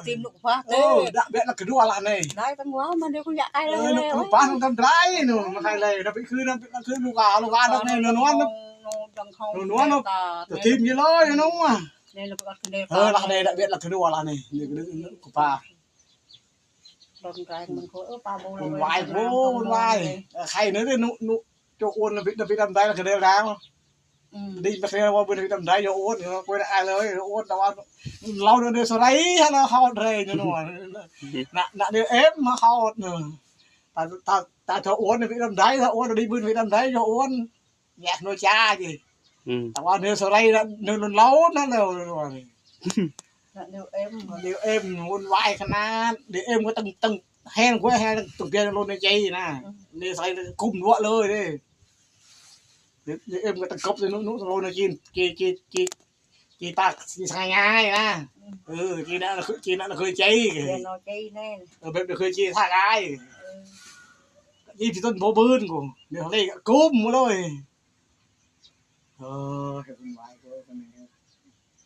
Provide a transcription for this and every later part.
Tìm được khóa. Ơ, đã biết là cái đùa là này. Đấy, tao ngó mà nếu không nhặt ai. Ơ, nó cũng bán không tầm trái nó, mà hay là nó bị khứ, nó bị khứ, nó gà, nó gà, nó này, nó nuốt nó. Nó nuốt nó. Tìm như lối nó nuốt. Ơ, là này, đã biết là cái đùa là này. Này, cái đùa của bà. ຮຸນແຮງ ມັນ ໂອ້ ປາໂມ ວຸ່ນວາຍ ໂອ້ ວຸ່ນວາຍ ເອີ ໄຄເນີ ນຸ ນຸ ໂຈໂອນ ນະ ນະ ນະ ນຳໄດ້ ລະກະເດີລາວ ອືມ ດີ ມາເຊ ວ່າ ເບິ່ງ ນຳໄດ້ ໂຈໂອນ ໂອ້ຍ ອາຍເລີຍ ໂອນ ແຕ່ວ່າ ລາວ ເດີ ສະໄລ ລາວ ເຂົ້າ ເດ ນະ ນະ ນະ ເດີ ເອັມ ມາ ເຂົ້າ ເນີ ຕາ ຕາ ຕາ ໂຈໂອນ ນະ ນຳໄດ້ ໂຈໂອນ ດີ ເບິ່ງ ນຳໄດ້ ໂຈໂອນ ແຍກໂນຈາ ອືມ ແຕ່ວ່າເນີສະໄລນະ ເນີລຸນເລົ່ານັ້ນແຫຼະ ເນີເອັມ ເນີເອັມວຸ່ນວາຍຂະໜາດ ເນີເອັມກໍຕັ້ງ ຕັ້ງແຮງກວ່າແຮງ ຕັ້ງເປັນລຸນໃນໃຈນະ ອືມ ເນີສະໄລກຸມຫົວເລີຍເດ້ ເນີເອັມກໍຕັ້ງກົບເລີຍ ນຸ ນຸ ລຸນໃນຈີນ ຈີ ຈີ ຈີ ຈີປາກ ຈີສາຍງ່າຍນະ ອືມ ເອີ ຈີນະ ຈີນະ ເຄີຍຈີ ເອີ ແບບເຄີຍຈີທ່າກາຍ ເອີ ຈີທີ່ຕົ້ນໂພບືນກູ ເນີສະໄລກຸມຫົວເລີຍ. ເອີ ເຮັດວຸ່ນວາຍເກີນ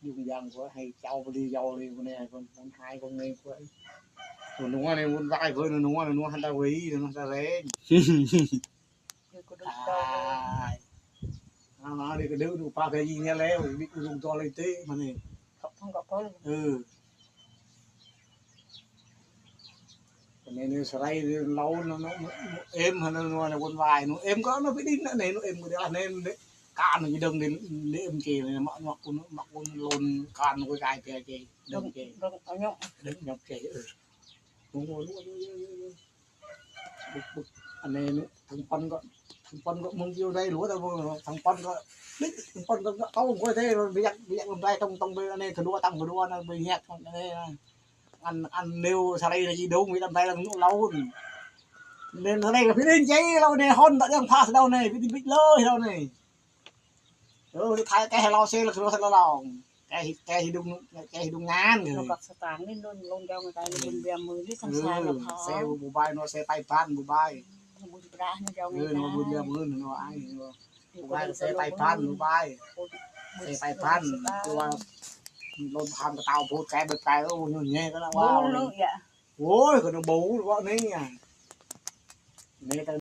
ຫຍຸ້ງຢາງເກີນ ໃຫ້ເຈົ້າບໍ່ດີເຈົ້າເລີຍ ຄົນນີ້ ຄົນ ຄົນຫາຍຄົນນີ້ ຄົນ ໜູໆນີ້ວຸ່ນວາຍເກີນ ໜູໆ ໜູໆ ຫັ້ນຕາເວີຍ ໜູໆ ຕາແລງ ຕາຍ ເອົາມາເດີກະເດີກະດູປາກກະຍິງແລ້ວ ວິກລຸງຕອນເລີຍເຕະມານີ້ ເອີ. ແຕ່ແມ່ນສະໄລເຮົານະ ເອັມຫັ້ນນະ ວຸ່ນວາຍ ໜູເອັມກໍເອົາໄປດິນນະ ໜູເອັມກໍໄດ້ ອັນນີ້ການຢູ່ເດີງນີ້ ເອັມເກນີ້ ມັກ ມັກ ມັກລົນການກາຍແປເກ ເດີງເກ ເດີງເອົາຫຍັງ ເດີງຫຍັງເກ ເອີ ອັນນີ້ທັງປອນກໍ ທັງປອນກໍມຶງຢູ່ໄດ້ຫຼວງ ແຕ່ວ່າທັງປອນກໍ ທັງປອນກໍເອົາຂ້ອຍແທ້ ບໍ່ຢາກ ບໍ່ຢາກລົງໄດ້ ຕ້ອງ ຕ້ອງໄປອັນນີ້ ຂະດັວ ຕຳຂະດັວນະ ໄປແຍກອັນນີ້ນະ. ອັນ ອັນເນວສະໄລນະ ຈີດົງວິດອຳໄດລະເລົ່າ ເນວສະໄລກະພິລິນເຈລາວເນ ຮອນຕະເລື່ອງພາສະເດົາເນ ພິລິນບິດເລີຍລາວເນ ເອີ ສຸດທ້າຍແກໃຫ້ລາວເຊລະຄືລາວ ແກ ແກຊິດຸງ ແກຊິດຸງງານເອີ ກັບສະຕາງນີ້ ລຸນລົງເຈົ້າໄກ ເອີ ບຸນເບຍມືນີ້ສັງສານລະເຂົາ ເຊບໍ່ບາຍເນາະ ເຊໄປພັນບໍ່ບາຍ ອືມ ບຸນປາເນາະເຈົ້າ ເອີ ເນາະ ບຸນເບຍມືເນາະ ອ້າຍເນາະ ເຊໄປພັນບໍ່ບາຍ ເຊໄປພັນ ຄືວ່າລົງທາງກະເຕົາໂພດແກເບິດໄກ ໂອ້ຍ ແຍ່ກໍລະວ່າ ໂອ້ຍ ໂອ້ຍ ກໍບໍ່ຮູ້ວ່ານີ້ ນີ້